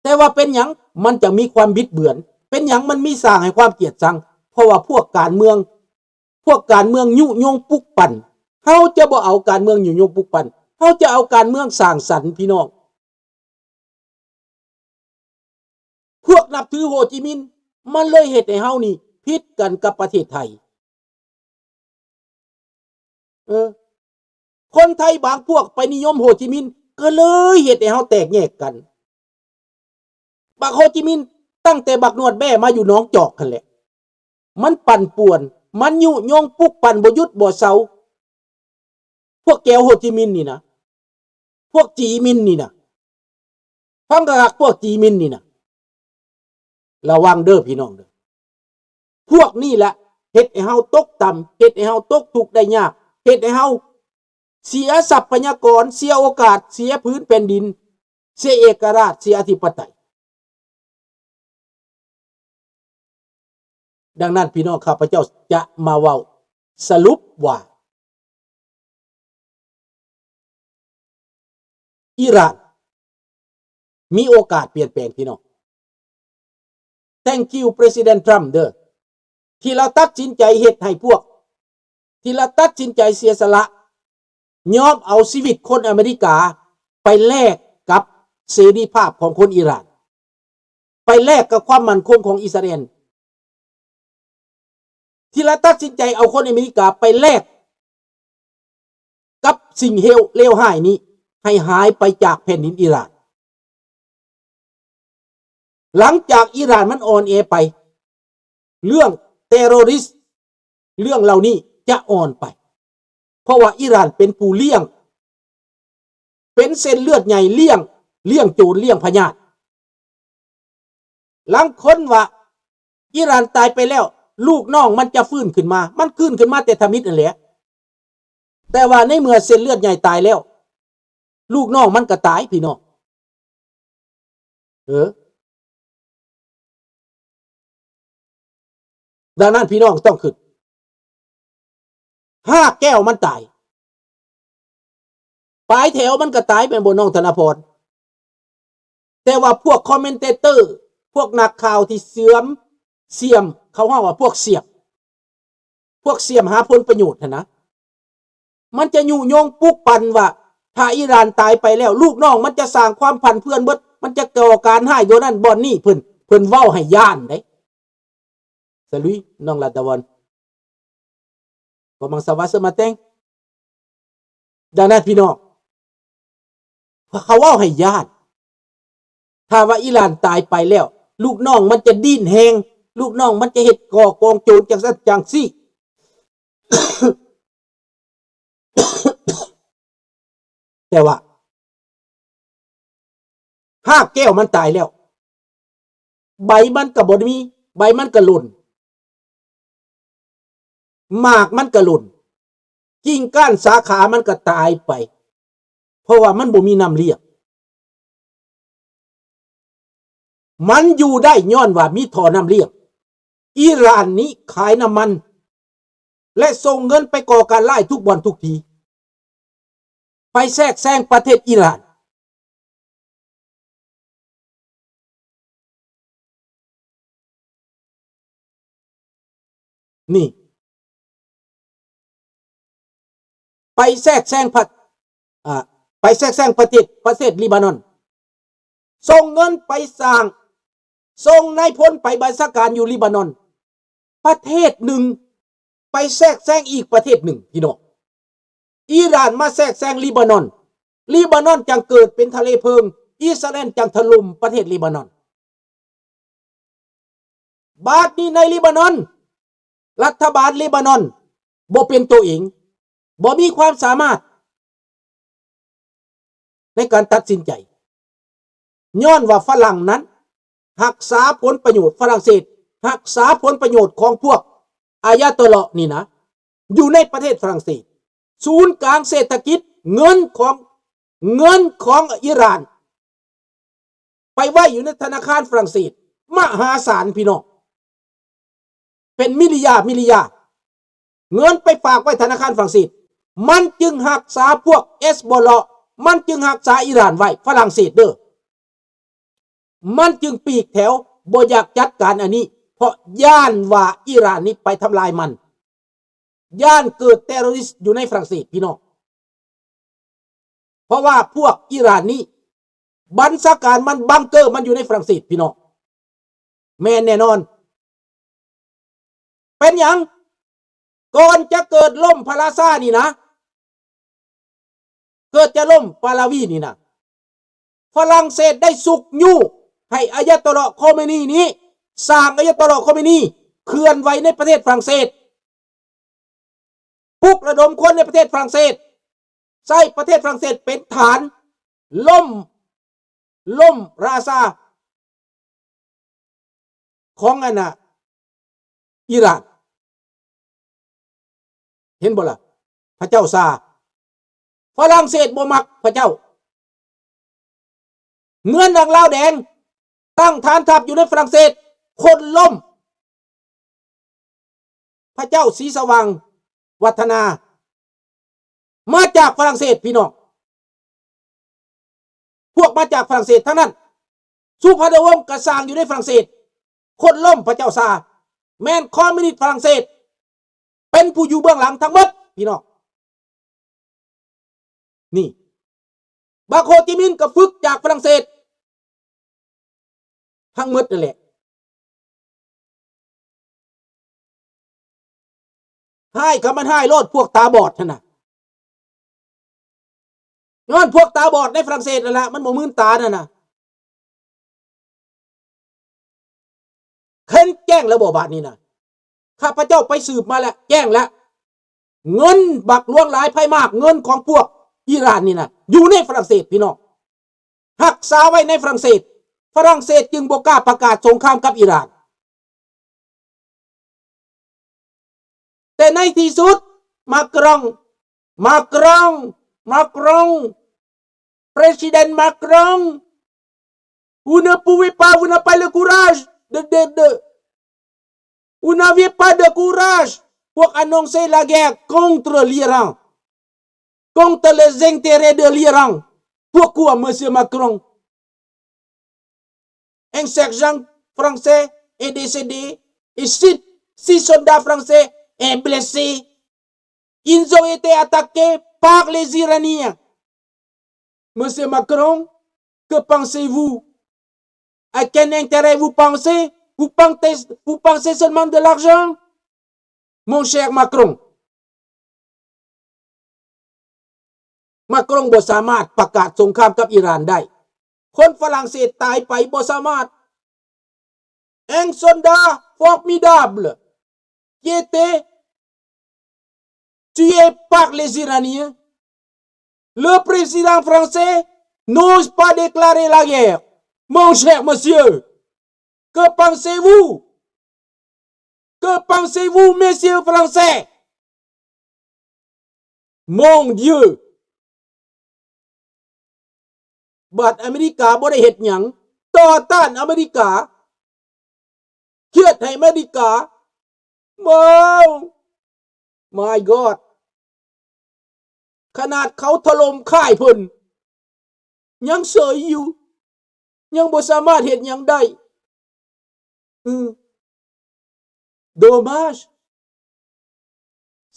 ແຕ່ວ່າເປັນຫຍັງມັນຈະມີຄວາມບິດເບືອນ? ເປັນຫຍັງມັນມີສ້າງໃຫ້ຄວາມກຽດຊັງ? ເພາະວ່າພວກການເມືອງ ພວກການເມືອງຍຸຍົງປຸກປັ່ນ. ເຮົາຈະບໍ່ເອົາການເມືອງຍຸຍົງປຸກປັ່ນ, ເຮົາຈະເອົາການເມືອງສ້າງສັນ ພີ່ນ້ອງ. ພວກນັບຖືໂຮຈິມິນ ມັນເລີຍເຮັດໃຫ້ເຮົານີ້ຜິດກັນກັບປະເທດໄທ. ເອີ ຄົນໄທບາງພວກໄປນິຍົມໂຮຈິມິນ ກໍເລີຍເຮັດໃຫ້ເຮົາແຕກແຍກກັນ. ບັກໂຮຈິມິນ ຕັ້ງແຕ່ບັກໜວດແບ້ມາຢູ່ໜອງຈອກຫັ້ນແຫຼະ ມັນປັ່ນປ່ວນ ມັນຍຸຍົງປຸກປັ່ນບໍ່ຢຸດບໍ່ເຊົາ. ພວກແກວໂຮຈິມິນນີ້ນະ ພວກຈີມິນນີ້ນະ ຟັງຄັກໆ ພວກຈີມິນນີ້ນະ ລະວັງເດີພີ່ນ້ອງເດີ. ພວກນີ້ແຫຼະເຮັດໃຫ້ເຮົາຕົກຕ່ຳ ເຮັດໃຫ້ເຮົາຕົກທຸກໄດ້ຍາກ ເຮັດໃຫ້ເຮົາເສຍຊັບພະຍາກອນ ເສຍໂອກາດ ເສຍພື້ນແຜ່ນດິນ ເສຍເອກະລາດ ເສຍອະທິປະໄຕ. ດັ່ງນັ້ນ ພີ່ນ້ອງ ຂ້າພະເຈົ້າຈະມາເວົ້າສະຫຼຸບວ່າ ອີຣານມີໂອກາດປ່ຽນແປງ ພີ່ນ້ອງ. Thank you President Trump ເດີ ທີ່ລາວຕັດສິນໃຈເຮັດໃຫ້ພວກ ທີ່ລາວຕັດສິນໃຈເສຍສະຫຼະ ຍອມເອົາຊີວິດຄົນອາເມລິກາໄປແລກກັບເສລີພາບຂອງຄົນອີຣານ ໄປແລກກັບຄວາມໝັ້ນຄົງຂອງອິດສະຣາເອນ ທີ່ລາວຕັດສິນໃຈເອົາຄົນອາເມລິກາໄປແລກກັບສິ່ງເລວ ເລວຮ້າຍນີ້ ໃຫ້ຫາຍໄປຈາກແຜ່ນດິນອີຣານ. ຫຼັງຈາກອີຣານມັນອ່ອນແອໄປ ເລື່ອງເຕໂຣຣິສ ເລື່ອງເຫຼົ່ານີ້ຈະອ່ອນໄປ ເພາະວ່າອີຣານເປັນຜູ້ລ້ຽງ ເປັນເສັ້ນເລືອດໃຫຍ່ລ້ຽງ ລ້ຽງໂຈນ ລ້ຽງພະຍາດ. ລາງຄົນວ່າ ອີຣານຕາຍໄປແລ້ວ ລູກນ້ອງມັນຈະຟື້ນຂຶ້ນມາ. ມັນຟື້ນຂຶ້ນມາແຕ່ທຳອິດຫັ້ນແຫຼະ. ແຕ່ວ່າໃນເມື່ອເສັ້ນເລືອດໃຫຍ່ຕາຍແລ້ວ ລູກນ້ອງມັນກໍຕາຍ ພີ່ນ້ອງ. ເອີ ດັ່ງນັ້ນ ພີ່ນ້ອງຕ້ອງຄິດ ຮາກແກ້ວມັນຕາຍ ປາຍແຖວມັນກໍຕາຍ ແມ່ນບໍ່ ນ້ອງທະນະພອນ? ແຕ່ວ່າພວກຄອມເມັນເຕເຕີ ພວກນັກຂ່າວທີ່ເຊື່ອມ ສ່ຽມ ເຂົາເວົ້າວ່າພວກສ່ຽມ ພວກສ່ຽມຫາຜົນປະໂຫຍດຫັ້ນນະ ມັນຈະຍຸຍົງປຸກປັ່ນວ່າ ຖ້າອີຣານຕາຍໄປແລ້ວ ລູກນ້ອງມັນຈະສ້າງຄວາມຜັນເຜືອນເບິດ ມັນຈະກໍ່ການຮ້າຍຢູ່ນັ້ນບ່ອນນີ້. ເພິ່ນ ເພິ່ນເວົ້າໃຫ້ຢ້ານເດ້. ສະລຸຍ ນ້ອງລັດຕະວັນ ກໍມັງສະວາເສີມາແຕງ. ດັ່ງນັ້ນ ພີ່ນ້ອງ ເຂົາເວົ້າໃຫ້ຢ້ານ. ຖ້າວ່າອີຣານຕາຍໄປແລ້ວ ລູກນ້ອງມັນຈະດີ້ນແຮງ ລູກນ້ອງມັນຈະເຮັດກໍ່ກອງໂຈນຈັ່ງຊັ້ນຈັ່ງຊີ້. ແຕ່ວ່າຮາກແກ້ວມັນຕາຍແລ້ວ ໃບມັນກໍບໍ່ໄດ້ມີ ໃບມັນກໍຫຼົ່ນ ໝາກມັນກໍຫຼົ່ນ ກິ່ງກ້ານສາຂາມັນກໍຕາຍໄປ ເພາະວ່າມັນບໍ່ມີນ້ຳລ້ຽງ. ມັນຢູ່ໄດ້ຍ້ອນວ່າມີທໍ່ນ້ຳລ້ຽງ. ອີຣານນີ້ຂາຍນ້ຳມັນ ແລະ ສົ່ງເງິນໄປກໍ່ການຮ້າຍທຸກບ່ອນທຸກທີ່ ໄປແຊກແຊງປະເທດອີຣານ. ນີ້ ໄປແຊກແຊງປະ ອ່າ ໄປແຊກແຊງປະເທດ ປະເທດລີບານອນ ສົ່ງເງິນໄປສ້າງ ສົ່ງນາຍພົນໄປບັນຊາການຢູ່ລີບານອນ ປະເທດໜຶ່ງ ໄປແຊກແຊງອີກປະເທດໜຶ່ງ ພີ່ນ້ອງ. ອີຣານມາແຊກແຊງລີບານອນ ລີບານອນຈັ່ງເກີດເປັນທະເລເພີງ ອິດສະຣາເອນຈັ່ງຖະຫຼົ່ມປະເທດລີບານອນ. ບາດນີ້ໃນລີບານອນ ລັດຖະບານລີບານອນບໍ່ເປັນໂຕເອງ ບໍ່ມີຄວາມສາມາດໃນການຕັດສິນໃຈ ຍ້ອນວ່າຝຣັ່ງນັ້ນຮັກສາຜົນປະໂຫຍດ ຝຣັ່ງເສດຮັກສາຜົນປະໂຫຍດຂອງພວກອາຍາໂຕເລາະນີ້ນະ ຢູ່ໃນປະເທດຝຣັ່ງເສດ. ສູນກາງເສດຖະກິດ ເງິນຂອງ ເງິນຂອງອີຣານ ໄປໄວ້ຢູ່ໃນທະນາຄານຝຣັ່ງເສດ ມະຫາສານ ພີ່ນ້ອງ ເປັນມິລຍາ ມິລຍາ ເງິນໄປຝາກໄວ້ທະນາຄານຝຣັ່ງເສດ. ມັນຈຶ່ງຮັກສາພວກເອັດເອັສໂບລາ ມັນຈຶ່ງຮັກສາອີຣານໄວ້ ຝຣັ່ງເສດເດີ. ມັນຈຶ່ງປີກແຖວ ບໍ່ຢາກຈັດການອັນນີ້ ເພາະຢ້ານວ່າອີຣານນີ້ໄປທຳລາຍມັນ. ຢ້ານເກີດເຕີໂຣຣິສຢູ່ໃນຝຣັ່ງເສດ ພີ່ນ້ອງ. ເພາະວ່າພວກອີຣານນີ້ ບັນຊາການມັນ ບັງເກີມັນຢູ່ໃນຝຣັ່ງເສດ ພີ່ນ້ອງ. ແມ່ນແນ່ນອນ. ເປັນຫຍັງ? ກ່ອນຈະເກີດລົ້ມພະລາຊານີ້ນະ, ເກີດຈະລົ້ມປາລາວີນີ້ນະ, ຝຣັ່ງເສດໄດ້ຊຸກຍູ້ໃຫ້ອາຍາໂຕເລາະຄອເມນີນີ້ ສ້າງອາຍາໂຕເລາະຄອເມນີເຄື່ອນໄຫວໃນປະເທດຝຣັ່ງເສດ, ປຸກລະດົມຄົນໃນປະເທດຝຣັ່ງເສດ, ໃຊ້ປະເທດຝຣັ່ງເສດເປັນຖານລົ້ມ ລົ້ມລາຊາຂອງອັນນ່າ ອີຣານ. ເຫັນບໍ່ລະ? ພະເຈົ້າຊາ. ຝຣັ່ງເສດບໍ່ມັກພະເຈົ້າ. ເໝືອນດັ່ງລາວແດງ ຕັ້ງຖານທັບຢູ່ໃນຝຣັ່ງເສດ, ຄົນລົ້ມ. ພະເຈົ້າສີສະຫວ່າງວັດທະນາ ມາຈາກຝຣັ່ງເສດ ພີ່ນ້ອງ, ພວກມາຈາກຝຣັ່ງເສດທັງນັ້ນ. ສຸພານຸວົງກະສ້າງຢູ່ໃນຝຣັ່ງເສດ, ຄົນລົ້ມພະເຈົ້າຊາ ແມ່ນຄອມມິວນິດຝຣັ່ງເສດ ເປັນຜູ້ຢູ່ເບື້ອງຫຼັງທັງໝົດ ພີ່ນ້ອງ. ນີ້ ບັກໂຮຈິມິນກໍຝຶກຈາກຝຣັ່ງເສດທັງໝົດນັ້ນແຫຼະ. ຮ້າຍກໍມັນຮ້າຍໂລດ ພວກຕາບອດຫັ້ນນະ, ຍ້ອນພວກຕາບອດໃນຝຣັ່ງເສດນັ້ນລະ ມັນບໍ່ມືນຕານັ້ນນະ. ເຫັນແຈ້ງແລ້ວບໍ່ບາດນີ້ນະ? ຂ້າພະເຈົ້າໄປສືບມາແລ້ວ ແຈ້ງແລ້ວ. ເງິນບັກຫຼວງຫຼາຍໄພມາກ, ເງິນຂອງພວກອີຣານນີ້ນະ ຢູ່ໃນຝຣັ່ງເສດ ພີ່ນ້ອງ, ຮັກສາໄວ້ໃນຝຣັ່ງເສດ. ຝຣັ່ງເສດຈຶ່ງບໍ່ກ້າປະກາດສົງຄາມກັບອີຣານ. ແຕ່ໃນທີ່ສຸດ ມາກຣອງ ມາກຣອງ ມາກຣອງ Président Macron, vous ne pouvez pas, vous n'avez pas le courage de, de, de, vous n'avez pas de courage pour annoncer la guerre contre l'Iran, contre les intérêts de l'Iran. Pourquoi, Monsieur Macron? Un sergent français est décédé et six, six soldats français est blessé. Ils ont été attaqués par les Iraniens. Monsieur Macron, que pensez-vous? À quel intérêt vous pensez? Vous pensez, vous pensez seulement de l'argent? Mon cher Macron, ມາກຣອງບໍ່ສາມາດປະກາດສົງຄາມກັບອີຣານໄດ້. ຄົນຝຣັ່ງເສດຕາຍໄປບໍ່ສາມາດ. Un soldat formidable qui était tué par les Iraniens. Le président français n'ose pas déclarer la guerre. Mon cher monsieur, que pensez-vous? Que pensez-vous, messieurs français? Mon Dieu! ບາດອາເມລິກາບໍ່ໄດ້ເຮັດຫຍັງ ຕໍ່ຕ້ານອາເມລິກາ, ຄຽດໃຫ້ອາເມລິກາ. ວ້າວ! My God! ຂະໜາດເຂົາຖະຫຼົ່ມຄ້າຍເພິ່ນ ຍັງເສີຍຢູ່, ຍັງບໍ່ສາມາດເຮັດຫຍັງໄດ້. ອືມ Dommage.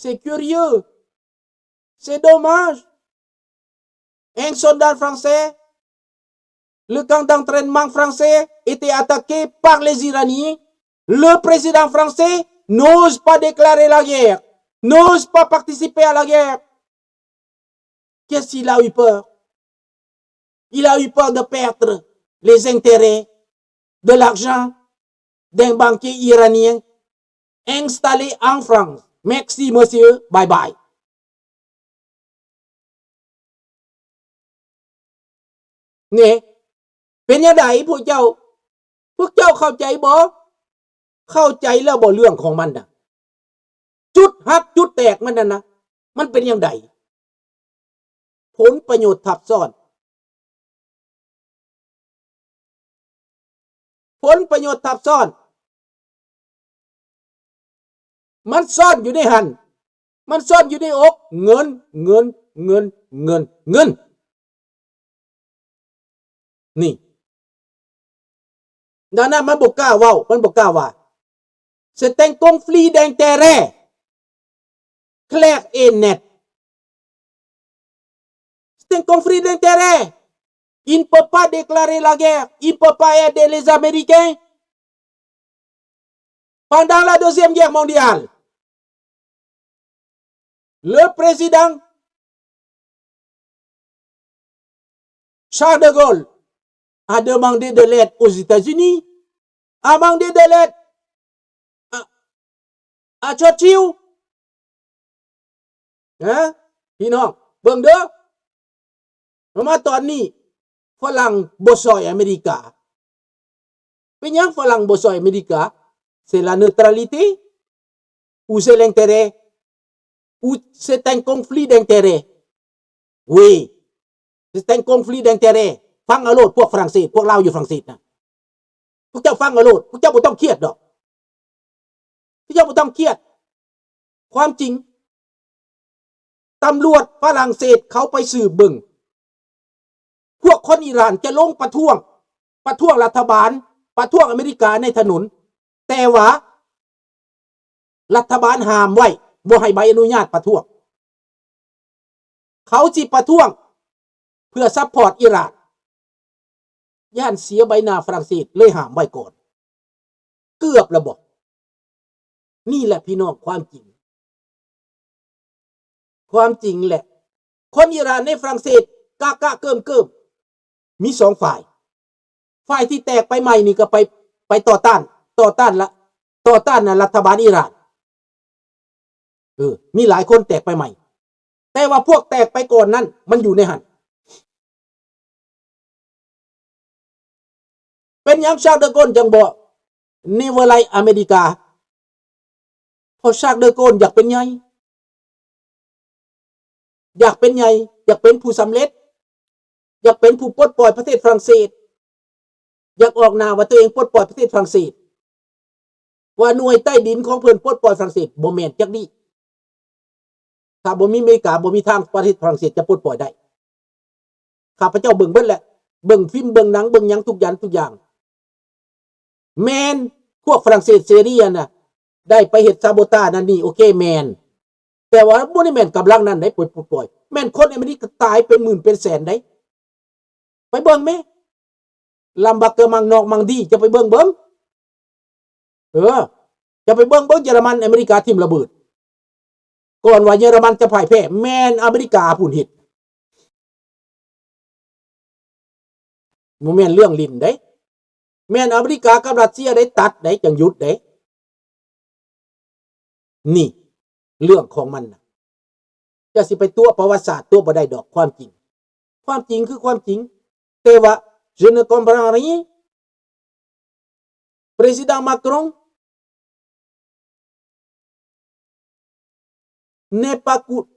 C'est curieux. C'est dommage. Un soldat français, le camp d'entraînement français était attaqué par les Iraniens. Le président français n'ose pas déclarer la guerre, n'ose pas participer à la guerre. Qu'est-ce qu'il a eu peur? Il a eu peur de perdre les intérêts de l'argent d'un banquier iranien installé en France. Merci, monsieur. Bye bye. ນີ້ ເປັນຈັ່ງໃດພວກເຈົ້າ? ພວກເຈົ້າເຂົ້າໃຈບໍ່? ເຂົ້າໃຈແລ້ວບໍ່ເລື່ອງຂອງມັນນະ? ຈຸດຫັກຈຸດແຕກມັນນັ້ນນະ ມັນເປັນຈັ່ງໃດ? ຜົນປະໂຫຍດທັບຊ້ອນ. ຜົນປະໂຫຍດທັບຊ້ອນ ມັນຊ້ອນຢູ່ໃນຫັ້ນ, ມັນຊ້ອນຢູ່ໃນອົກ. ເງິນ, ເງິນ, ເງິນ, ເງິນ, ເງິນ. ນີ້ ດັ່ງນັ້ນມັນບໍ່ກ້າເວົ້າ, ມັນບໍ່ກ້າວ່າ C'est un conflit d'intérêt clair et net. C'est un conflit d'intérêt. Il ne peut pas déclarer la guerre. Il ne peut pas aider les Américains. Pendant la Deuxième Guerre mondiale, le président Charles de Gaulle a demandé de l'aide aux États-Unis, a demandé de l'aide à, à Churchill. ນະ ພີ່ນ້ອງ ເບິ່ງເດີ້ ມາຕອນນີ້ຝຣັ່ງບໍ່ຊ່ອຍອາເມລິກາ. ເປັນຫຍັງຝຣັ່ງບໍ່ຊ່ອຍອາເມລິກາ? C'est la neutralité ou c'est l'intérêt ou c'est un conflit d'intérêt? Oui, c'est un conflit d'intérêt. ຟັງເອົາໂລດ ພວກຝຣັ່ງເສດ ພວກລາວຢູ່ຝຣັ່ງເສດນະ ພວກເຈົ້າຟັງເອົາໂລດ ພວກເຈົ້າບໍ່ຕ້ອງຄຽດດອກ ພວກເຈົ້າບໍ່ຕ້ອງຄຽດ. ຄວາມຈິງ ຕຳຫຼວດຝຣັ່ງເສດເຂົາໄປສືບເບິ່ງ ພວກຄົນອີຣານຈະລົງປະທ້ວງ ປະທ້ວງລັດຖະບານ ປະທ້ວງອາເມລິກາໃນຖະໜົນ ແຕ່ວ່າລັດຖະບານຫ້າມໄວ້ ບໍ່ໃຫ້ໃບອະນຸຍາດປະທ້ວງ. ເຂົາຊິປະທ້ວງເພື່ອຊັບພອດອີຣານ ຢ້ານເສຍໃບໜ້າຝຣັ່ງເສດ ເລີຍຫ້າມໄວ້ກ່ອນ. ເກືອບແລ້ວບໍ່? ນີ້ແຫຼະພີ່ນ້ອງ ຄວາມຈິງ ຄວາມຈິງແຫຼະ. ຄົນອີຣານໃນຝຣັ່ງເສດກະກະເກີມໆ ມີສອງຝ່າຍ. ຝ່າຍທີ່ແຕກໄປໃໝ່ນີ້ກໍໄປ ໄປຕໍ່ຕ້ານ ຕໍ່ຕ້ານລະ ຕໍ່ຕ້ານນະລັດຖະບານອີຣານ. ເອີ ມີຫຼາຍຄົນແຕກໄປໃໝ່ ແຕ່ວ່າພວກແຕກໄປກ່ອນນັ້ນມັນຢູ່ໃນຫັ້ນ. ເປັນຫຍັງຊາກເດີໂກນຈັ່ງບໍ່ never like ອາເມລິກາ? ເພາະຊາກເດີໂກນຢາກເປັນໃຫຍ່ ຢາກເປັນໃຫຍ່ ຢາກເປັນຜູ້ສຳເລັດ ຢາກເປັນຜູ້ປົດປ່ອຍປະເທດຝຣັ່ງເສດ ຢາກອອກໜ້າວ່າຕົວເອງປົດປ່ອຍປະເທດຝຣັ່ງເສດ ວ່າໜ່ວຍໃຕ້ດິນຂອງເພິ່ນປົດປ່ອຍຝຣັ່ງເສດ ບໍ່ແມ່ນຈັກດີ້. ຖ້າບໍ່ມີອາເມລິກາ ບໍ່ມີທາງປະເທດຝຣັ່ງເສດຈະປົດປ່ອຍໄດ້. ຂ້າພະເຈົ້າເບິ່ງເບິດແຫຼະ ເບິ່ງຟິມ ເບິ່ງໜັງ ເບິ່ງຫຍັງທຸກຢ່າງ ທຸກຢ່າງ. ແມ່ນພວກຝຣັ່ງເສດເສລີຫັ້ນນະ ໄດ້ໄປເຮັດຊາໂບຕານັ້ນນີ້ ໂອເຄ ແມ່ນ ແຕ່ວ່າບໍ່ໄດ້ແມ່ນກຳລັງນັ້ນໃດ ປົດ ປົດປ່ອຍ ແມ່ນຄົນອາເມລິກາຕາຍເປັນໝື່ນເປັນແສນໃດ. ໄປເບິ່ງແມ ລຳບັກເກີມັງນອກມັງດີ ຈະໄປເບິ່ງເບິ່ງ ເອີ ຈະໄປເບິ່ງເບິ່ງເຢຍລະມັນ ອາເມລິກາຖິ້ມລະເບີດ ກ່ອນວ່າເຢຍລະມັນຈະພ່າຍແພ້ ແມ່ນອາເມລິກາພຸ້ນເຮັດ. ບໍ່ແມ່ນເລື່ອງຫຼິ້ນເດ້ ແມ່ນອາເມລິກາກັບຣັດເຊຍໄດ້ຕັດໄດ້ ຈັ່ງຢຸດໄດ້. ນີ້ເລື່ອງຂອງມັນນະ ເຈົ້າຊິໄປຕົວະປະຫວັດສາດ ຕົວະບໍ່ໄດ້ດອກຄວາມຈິງ. ຄວາມຈິງຄືຄວາມຈິງ ແຕ່ວ່າ je ne comprends rien. Président Macron n'est pas cou-,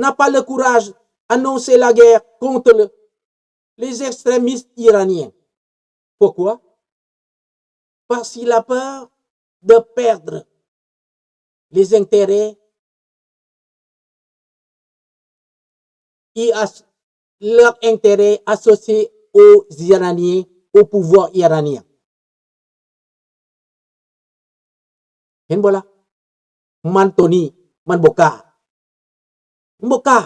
n'a pas le courage d'annoncer la guerre contre le, les extrémistes iraniens. Pourquoi? Parce qu'il a peur de perdre les intérêts et as-, leurs intérêts associés aux Iraniens, au pouvoir iranien. ເຫັນບໍ່ລະ? ມັນໂຕນີ້ມັນບໍ່ກ້າ ມັນບໍ່ກ້າ.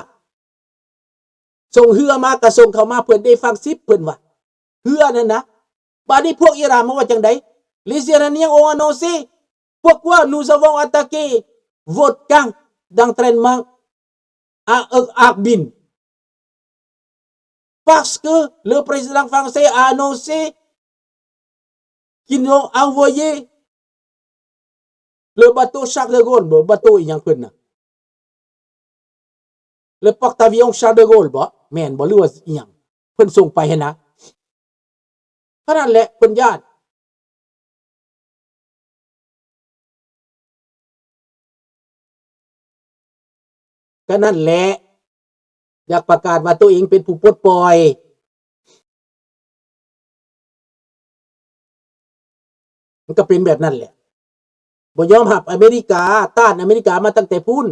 ສົ່ງເຮືອມາກະສົ່ງເຂົ້າມາເພື່ອ defensive ເພິ່ນວ່າ ເຮືອນັ້ນນະ. ບາດນີ້ພວກອີຣານມາວ່າຈັ່ງໃດ? Les Iraniens ont annoncé, pourquoi nous avons attaqué votre camp d'entraînement à Arbil? Parce que le président français a annoncé qu'ils ont envoyé le bateau Charles de Gaulle, ບໍ່ bateau ອີ່ຫຍັງເພິ່ນນະ le porte-avions Charles de Gaulle ບໍ່ ແມ່ນບໍ່ ຫຼືວ່າອີ່ຫຍັງ ເພິ່ນສົ່ງໄປຫັ້ນນະ. ເທົ່ານັ້ນແຫຼະ ເພິ່ນຢ້ານ. ກໍນັ້ນແຫຼະ ຢາກປະກາດວ່າຕົວເອງເປັນຜູ້ປົດປ່ອຍ. ມັນກໍເປັນແບບນັ້ນແຫຼະ. ບໍ່ຍອມຮັບອາເມລິກາ, ຕ້ານອາເມລິກາມາຕັ້ງແຕ່ພຸ້ນ.